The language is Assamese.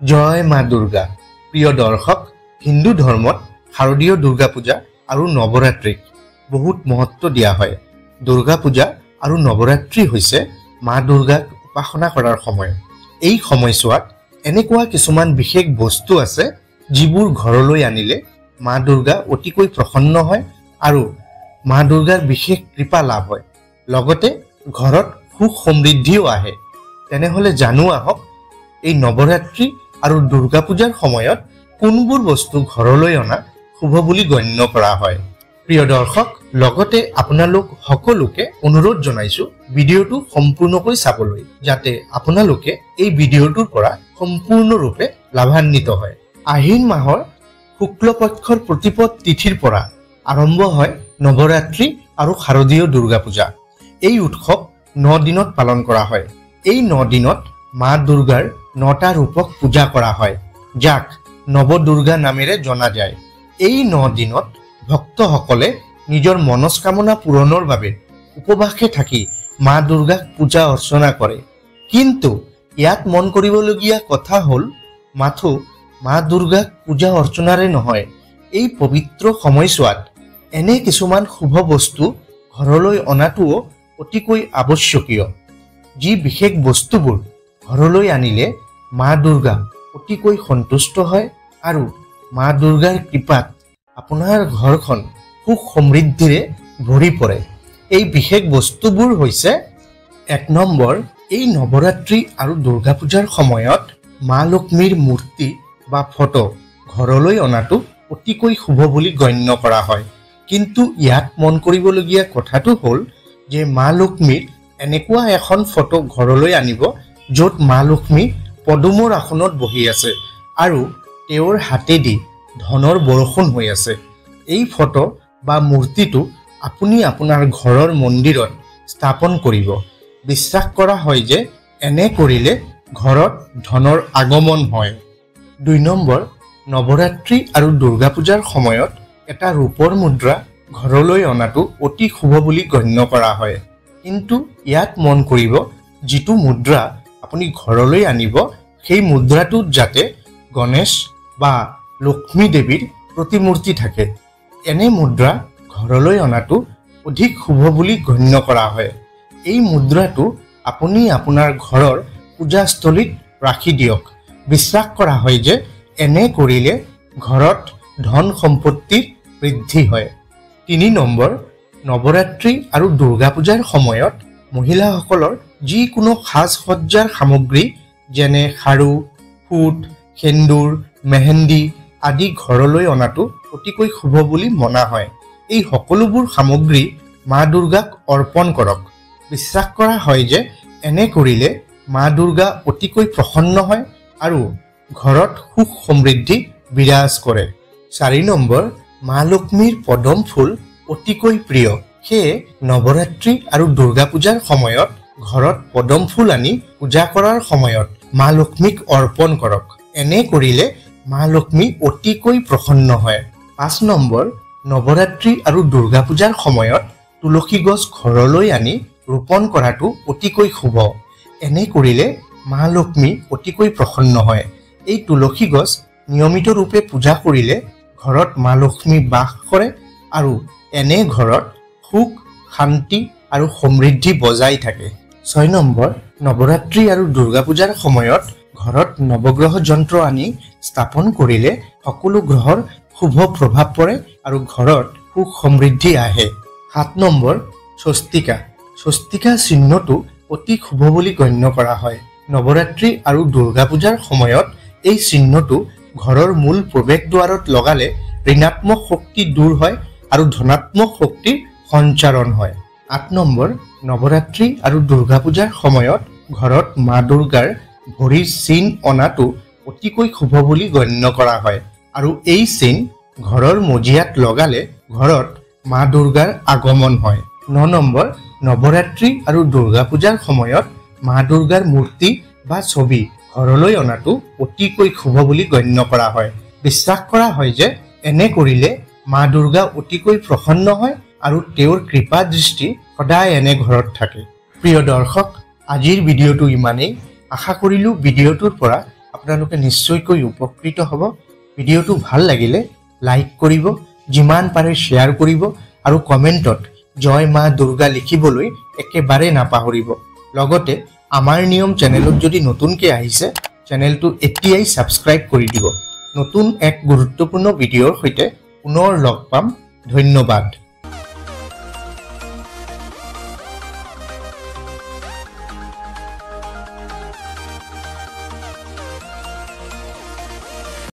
জয় মা দুৰ্গা। প্ৰিয় দৰ্শক, হিন্দু ধৰ্মত শাৰদীয় দুৰ্গা পূজা আৰু নৱৰাত্ৰিক বহুত মহত্ব দিয়া হয়। দুৰ্গা পূজা আৰু নৱৰাত্ৰি হৈছে মা দুৰ্গাক উপাসনা কৰাৰ সময়। এই সময়ছোৱাত এনেকুৱা কিছুমান বিশেষ বস্তু আছে যিবোৰ ঘৰলৈ আনিলে মা দুৰ্গা অতিকৈ প্ৰসন্ন হয় আৰু মা দুৰ্গাৰ বিশেষ কৃপা লাভ হয়, লগতে ঘৰত সুখ সমৃদ্ধিও আহে। তেনেহ'লে জানো আহক এই নৱৰাত্ৰি আৰু দুৰ্গা পূজাৰ সময়ত কোনবোৰ বস্তু ঘৰলৈ অনা শুভ বুলি গণ্য কৰা হয়। প্ৰিয় দৰ্শক, লগতে আপোনালোক সকলোকে অনুৰোধ জনাইছো ভিডিঅ'টো সম্পূৰ্ণকৈ চাবলৈ, যাতে আপোনালোকে এই ভিডিঅ'টোৰ পৰা সম্পূৰ্ণৰূপে লাভান্বিত হয়। আহিন মাহৰ শুক্লপক্ষৰ প্ৰতিপদ তিথিৰ পৰা আৰম্ভ হয় নৱৰাত্ৰি আৰু শাৰদীয় দুৰ্গা পূজা। এই উৎসৱ ন দিনত পালন কৰা হয়। এই ন দিনত মা দুৰ্গাৰ নটা ৰূপক পূজা কৰা হয়, যাক নৱদুৰ্গা নামেৰে জনা যায়। এই ন দিনত ভক্তসকলে নিজৰ মনস্কামনা পূৰণৰ বাবে উপবাসে থাকি মা দুৰ্গাক পূজা অৰ্চনা কৰে। কিন্তু ইয়াত মন কৰিবলগীয়া কথা হ'ল, মাথো মা দুৰ্গাক পূজা অৰ্চনাৰে নহয়, এই পবিত্ৰ সময়ছোৱাত এনে কিছুমান শুভ বস্তু ঘৰলৈ অনাটোও অতিকৈ আৱশ্যকীয়, যি বিশেষ বস্তুবোৰ ঘৰলৈ আনিলে মা দুৰ্গা অতিকৈ সন্তুষ্ট হয় আৰু মা দুৰ্গাৰ কৃপাত আপোনাৰ ঘৰখন সুখ সমৃদ্ধিৰে ভৰি পৰে। এই বিশেষ বস্তুবোৰ হৈছে, 1 নম্বৰ, এই নৱৰাত্ৰি আৰু দুৰ্গা পূজাৰ সময়ত মা লক্ষ্মীৰ মূৰ্তি বা ফটো ঘৰলৈ অনাটো অতিকৈ শুভ বুলি গণ্য কৰা হয়। কিন্তু ইয়াত মন কৰিবলগীয়া কথাটো হ'ল যে মা লক্ষ্মীৰ এনেকুৱা এখন ফটো ঘৰলৈ আনিব য'ত মা লক্ষ্মী পদুমৰ আসনত বহি আছে আৰু তেওঁৰ হাতেদি ধনৰ বৰষুণ হৈ আছে। এই ফটো বা মূৰ্তিটো আপুনি আপোনাৰ ঘৰৰ মন্দিৰত স্থাপন কৰিব। বিশ্বাস কৰা হয় যে এনে কৰিলে ঘৰত ধনৰ আগমন হয়। 2 নম্বৰ, নৱৰাত্ৰি আৰু দুৰ্গা পূজাৰ সময়ত এটা ৰূপৰ মুদ্ৰা ঘৰলৈ অনাটো অতি শুভ বুলি গণ্য কৰা হয়। কিন্তু ইয়াত মন কৰিব, যিটো মুদ্ৰা আপুনি ঘৰলৈ আনিব সেই মুদ্ৰাটোত যাতে গণেশ বা লক্ষ্মী দেৱীৰ প্ৰতিমূৰ্তি থাকে। এনে মুদ্ৰা ঘৰলৈ অনাটো অধিক শুভ বুলি গণ্য কৰা হয়। এই মুদ্ৰাটো আপুনি আপোনাৰ ঘৰৰ পূজাস্থলীত ৰাখি দিয়ক। বিশ্বাস কৰা হয় যে এনে কৰিলে ঘৰত ধন সম্পত্তিৰ বৃদ্ধি হয়। 3 নম্বৰ, নৱৰাত্ৰি আৰু দুৰ্গা পূজাৰ সময়ত মহিলাসকলৰ যিকোনো সাজ-সজ্জাৰ সামগ্ৰী যেনে খাৰু, ফুট, সেন্দুৰ, মেহেন্দি আদি ঘৰলৈ অনাটো অতিকৈ শুভ বুলি মনা হয়। এই সকলোবোৰ সামগ্ৰী মা দুৰ্গাক অৰ্পণ কৰক। বিশ্বাস কৰা হয় যে এনে কৰিলে মা দুৰ্গা অতিকৈ প্ৰসন্ন হয় আৰু ঘৰত সুখ সমৃদ্ধি বিৰাজ কৰে। 4 নম্বৰ, মা লক্ষ্মীৰ পদুম ফুল অতিকৈ প্ৰিয়। সেয়ে নৱৰাত্ৰি আৰু দুৰ্গা পূজাৰ সময়ত ঘৰত পদুম ফুল আনি পূজা কৰাৰ সময়ত মা লক্ষ্মীক অৰ্পণ কৰক। এনে কৰিলে মা লক্ষ্মী অতিকৈ প্ৰসন্ন হয়। 5 নম্বৰ, নৱৰাত্ৰি আৰু দুৰ্গা পূজাৰ সময়ত তুলসী গছ ঘৰলৈ আনি ৰোপণ কৰাটো অতিকৈ শুভ। এনে কৰিলে মা লক্ষ্মী অতিকৈ প্ৰসন্ন হয়। এই তুলসী গছ নিয়মিত ৰূপে পূজা কৰিলে ঘৰত মা লক্ষ্মী বাস কৰে আৰু এনে ঘৰত সুখ, শান্তি আৰু সমৃদ্ধি বজাই থাকে। 6 নম্বৰ, নৱৰাত্ৰি আৰু দুৰ্গা পূজাৰ সময়ত ঘৰত নৱগ্ৰহ যন্ত্ৰ আনি স্থাপন কৰিলে সকলো গ্ৰহৰ শুভ প্ৰভাৱ পৰে আৰু ঘৰত সুখ সমৃদ্ধি আহে। 7 নম্বৰ, স্বস্তিকা। স্বস্তিকা চিহ্নটো অতি শুভ বুলি গণ্য কৰা হয়। নৱৰাত্ৰি আৰু দুৰ্গা পূজাৰ সময়ত এই চিহ্নটো ঘৰৰ মূল প্ৰৱেশদ্বাৰত লগালে ঋণাত্মক শক্তি দূৰ হয় আৰু ধনাত্মক শক্তিৰ সঞ্চাৰণ হয়। 8 নম্বৰ, নৱৰাত্ৰি আৰু দুৰ্গা পূজাৰ সময়ত ঘৰত মা দুৰ্গাৰ ভৰিৰ চিন অনাটো অতিকৈ শুভ বুলি গণ্য কৰা হয় আৰু এই চিন ঘৰৰ মজিয়াত লগালে ঘৰত মা দুৰ্গাৰ আগমন হয়। 9 নম্বৰ, নৱৰাত্ৰি আৰু দুৰ্গা পূজাৰ সময়ত মা দুৰ্গাৰ মূৰ্তি বা ছবি ঘৰলৈ অনাটো অতিকৈ শুভ বুলি গণ্য কৰা হয়। বিশ্বাস কৰা হয় যে এনে কৰিলে মা দুৰ্গা অতিকৈ প্ৰসন্ন হয় আৰু তেওঁৰ কৃপা দৃষ্টি সদায় এনে ঘৰত থাকে। প্ৰিয় দৰ্শক, আজিৰ ভিডিঅ'টো ইমানেই। আশা কৰিলোঁ ভিডিঅ'টোৰ পৰা আপোনালোকে নিশ্চয়কৈ উপকৃত হ'ব। ভিডিঅ'টো ভাল লাগিলে লাইক কৰিব, যিমান পাৰে শ্বেয়াৰ কৰিব আৰু কমেণ্টত জয় মা দুৰ্গা লিখিবলৈ একেবাৰে নাপাহৰিব। লগতে আমাৰ নিয়ম চেনেলত যদি নতুনকৈ আহিছে, চেনেলটো এতিয়াই ছাবস্ক্ৰাইব কৰি দিব। নতুন এক গুৰুত্বপূৰ্ণ ভিডিঅ'ৰ সৈতে পুনৰ লগ পাম। ধন্যবাদ।